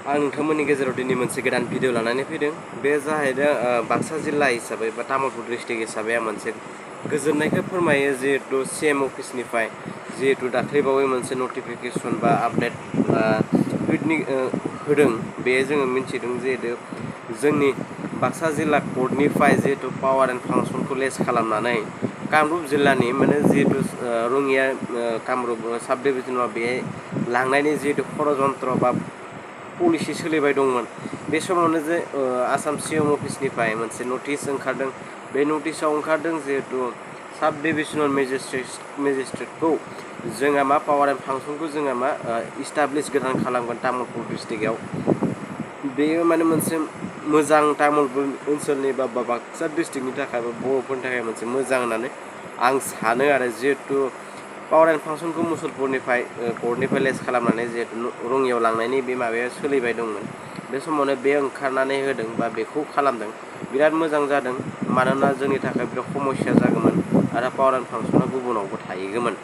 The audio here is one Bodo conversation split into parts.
आं नोंथांमोननि गेजेराव दिनै मोनसे गोदान भिडिअ लानानै फैदों। बे जाहैदों बाक्सा जिल्ला हिसाबै बा तामुलपुर डिस्ट्रिक्ट हिसाबै आं मोनसे गोजोननायखौ फोरमायो जिहेतु CM अफिसनिफ्राय जिहेतु दाख्लैबावै मोनसे नटिफिकेसन बा आपडेट होदों। बे जोङो मिन्थिदों जिहेतु जोंनि बाक्सा जिल्ला कर्टनिफ्राय जिहेतु पावार एन्ड फांसनखौ लेस खालामनानै कामरुप जिल्लानि माने जिहेतु रङिया कामरुप साब डिभिजनाव बेहाय लांनायनि जिहेतु षड़यन्त्र बा पलिसि सोलिबाय दंमोन। बे समावनो जे आसाम CM अफिसनिफ्राय मोनसे नटिस ओंखारदों। बे नटिसाव ओंखारदों जिहेतु साब डिभिजनेल मेजिस्ट्रेटखौ जोंहा मा पावार एन्ड फांसनखौ जोंहा मा इस्टाब्लिस गोदान खालामगोन तामुलपुर डिस्ट्रिक्टआव। बेयो माने मोनसे मोजां तामुलपुर ओनसोलनि बा बाक्सा डिस्ट्रिक्टनि थाखाय बा बर'फोरनि थाखाय मोनसे मोजां होननानै आं सानो आरो जिहेतु पावार एन्ड फांसनखौ मुसलपुरनिफ्राय कर्टनिफ्राय लेस खालामनानै जिहेतु रङियाव लांनायनि बे माबाया सोलिबाय दंमोन। बे समावनो बे ओंखारनानै होदों बा बेखौ खालामदों। बिराद मोजां जादों, मानोना जोंनि थाखाय बिराद समस्या जागौमोन आरो पावार एन्ड फांसना गुबुनावबो थाहैगौमोन।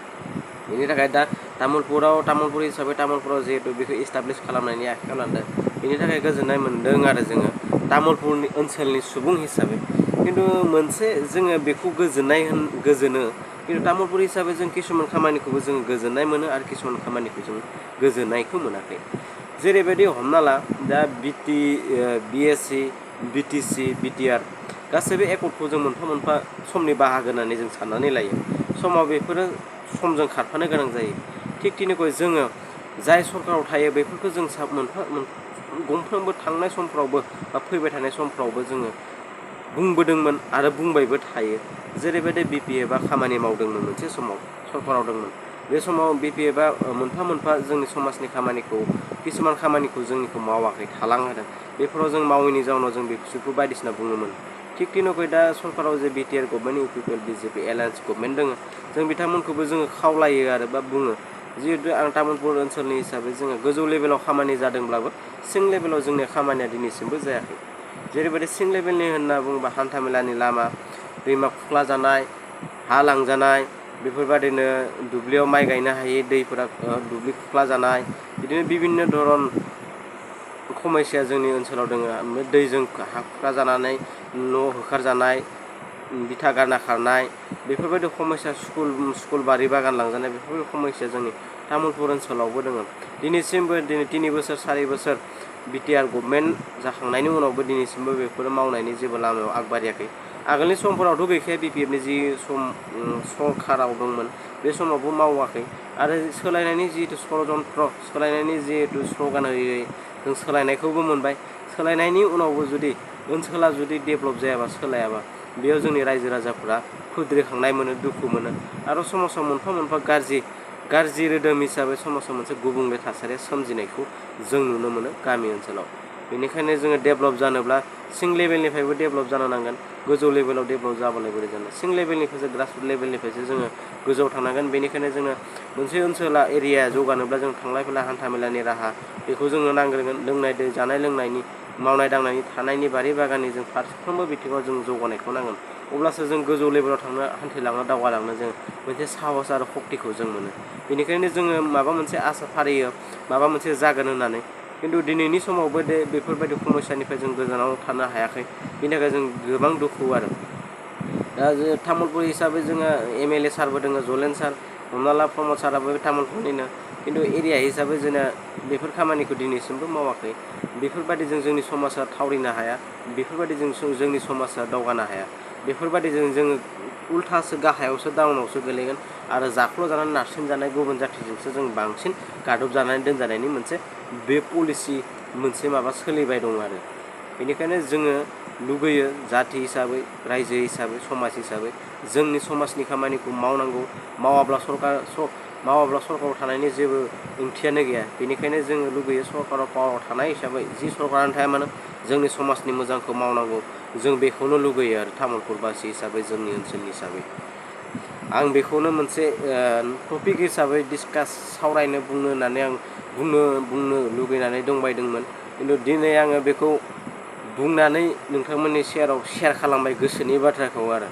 बेनि थाखाय दा तामुलपुर हिसाबै तामुलपुराव जिहेतु बेखौ इस्टाब्लिस खालामनायनि आखायाव लादों। बेनि थाखाय गोजोननाय मोन्दों आरो जोङो तामुलपुरनि ओनसोलनि सुबुं हिसाबै। खिन्थु मोनसे जोङो बेखौ गोजोनो, खिन्थु तामुलपुर हिसाबै जों किसुमान खामानिखौबो जों गोजोननाय मोनो आरो किसुमान खामानिखौ जों गोजोननायखौ मोनाखै। जेरैबायदि हमना ला दा BSc, BTC, BTR गासैबो एकर्डखौ जों मोनफा मोनफा समनि बाहागो होननानै जों साननानै लायो। समाव बेफोरो समजों खारफानो गोनां जायो। थिग थिनिखय जोङो जाय सरकाराव थायो बेफोरखौ जों गंफ्रोमबो थांनाय समफ्रावबो बा फैबाय थानाय समफ्रावबो जोङो बुंबोदोंमोन आरो बुंबायबो थायो। जेरैबायदि BPFआ खामानि मावदोंमोन मोनसे समाव सरकाराव दंमोन। बे समाव BPFआ मोनफा मोनफा जोंनि समाजनि खामानिखौ किसुमान खामानिखौ जोंनिखौ मावाखै थालांहोदों। बेफोराव जों मावैनि जाउनाव जों बिसोरखौ बायदिसिना बुङोमोन। थिग थिनखय दा सरकाराव जे BTR government UPPL BJP alliance government दङ, जों बिथांमोनखौबो जोङो खावलायो आरो बा बुङो। जिहेतु आं तामुलपुर ओनसोलनि हिसाबै जोङो गोजौ लेभेलाव खामानि जादोंब्लाबो सिं लेभेलाव जोंनि खामानिया दिनैसिमबो जायाखै। जेरैबायदि सिं लेभेलनि होनना बुङोबा हान्थामेलानि लामा, दैमा खुख्ला जानाय, हा लांजानाय, बेफोरबादिनो दुब्लियाव माइ गायनो हायै दैफोरा दुब्लि खुख्ला जानाय, बिदिनो बिभिन्न धरन समस्या जोंनि ओनसोलाव दङ। दैजों हा खुख्ला जानानै न' होखारजानाय, बिथा गारना खारनाय, बेफोरबायदि समस्या स्कुल बारि बागान लांजानाय बेफोरबायदि समस्या जोंनि तामुलपुर ओनसोलावबो दङ। दिनैसिमबो 3 बोसोर 4 बोसोर BTR गभर्नमेन्ट जाखांनायनि उनावबो दिनैसिमबो बेफोरो मावनायनि जेबो लामायाव आगबारियाखै। आगोलनि समफोरावथ' गैखाया BPFनि जि सम सरकाराव दंमोन बे समावबो मावाखै। आरो सोलायनायनि जिहेतु षड़यन्त्र, सोलायनायनि जिहेतु स्ल'गान होयै जों सोलायनायखौबो मोनबाय। सोलायनायनि उनावबो जुदि ओनसोला जुदि डेभेलप जायाबा सोलायाबा बेयाव जोंनि रायजो राजाफोरा खुद्रिखांनाय मोनो, दुखु मोनो आरो समाजाव मोनफा मोनफा गाज्रि रोदोम हिसाबै समाजाव मोनसे गुबुंले थासारिया सोमजिनायखौ जों नुनो मोनो गामि ओनसोलाव। बेनिखायनो जोङो डेभेलप जानोब्ला सिं लेभेलनिफ्रायबो डेभेलप जानो नांगोन। गोजौ लेभेलाव डेभेलप जाबालाय बोरै जानो। सिं लेभेलनिफ्रायसो ग्रासरुट लेभेलनिफ्रायसो जोङो गोजौआव थांनांगोन। बेनिखायनो जोङो मोनसे ओनसोला एरिया जौगानोब्ला जों थांलाय फैलाय हान्था मेलानि राहा बेखौ जोङो नांग्रोगोन। लोंनाय दै, जानाय लोंनायनि, मावनाय दांनायनि, थानायनि, बारि बागाननि जों फारफ्रोमबो बिथिङाव जों जौगानायखौ नांगोन। अब्लासो जों गोजौ लेभेलाव हान्थिलांनो दावगालांनो जों मोनसे साहस आरो सक्तिखौ जों मोनो। बेनिखायनो जोङो माबा मोनसे आसा फारियो, माबा मोनसे जागोन होननानै। खिन्थु दिनैनि समावबो बेफोरबायदि समस्यानिफ्राय जों गोजानाव थानो हायाखै। बेनि थाखाय जों गोबां दुखु आरो। दा तामुलपुर हिसाबै जोङो MLA सारबो दङ, जलेन सार, हमना ला प्रमद साराबो तामुलपुरनिनो। खिन्थु एरिया हिसाबै जोंना बेफोर खामानिखौ दिनैसिमबो मावाखै। बेफोरबायदिजों जोंनि समाजा थावरिनो हाया, बेफोरबायदिजों जोंनि समाजा दावगानो हाया। बेफोरबायदिजों जोङो उल्थासो गाहायावसो डाउनावसो गोलैगोन आरो जाख्ल' जानानै नारसिनजानाय गुबुन जाथिजोंसो जों बांसिन गादबजानानै दोनजानायनि मोनसे बे पलिसि मोनसे माबा सोलिबाय दं आरो। बेनिखायनो जोङो लुगैयो जाथि हिसाबै, रायजो हिसाबै, समाज हिसाबै जोंनि समाजनि खामानिखौ मावनांगौ। मावाब्ला सरकाराव थानायनि जेबो ओंथियानो गैया। बेनिखायनो जोङो लुगैयो सरकाराव पावाराव थानाय हिसाबै जि सरकारानो थाया मानो जोंनि समाजनि मोजांखौ मावनांगौ। जों बेखौनो लुगैयो आरो तामुलपुरबासि हिसाबै, जोंनि ओनसोलनि हिसाबै। आं बेखौनो मोनसे टपिक हिसाबै सावरायनो बुंनो होननानै आं बुंनो लुगैनानै दंबायदोंमोन। खिन्थु दिनै आङो बेखौ बुंनानै नोंथांमोननि सेराव शेयार खालामबाय गोसोनि बाथ्राखौ आरो।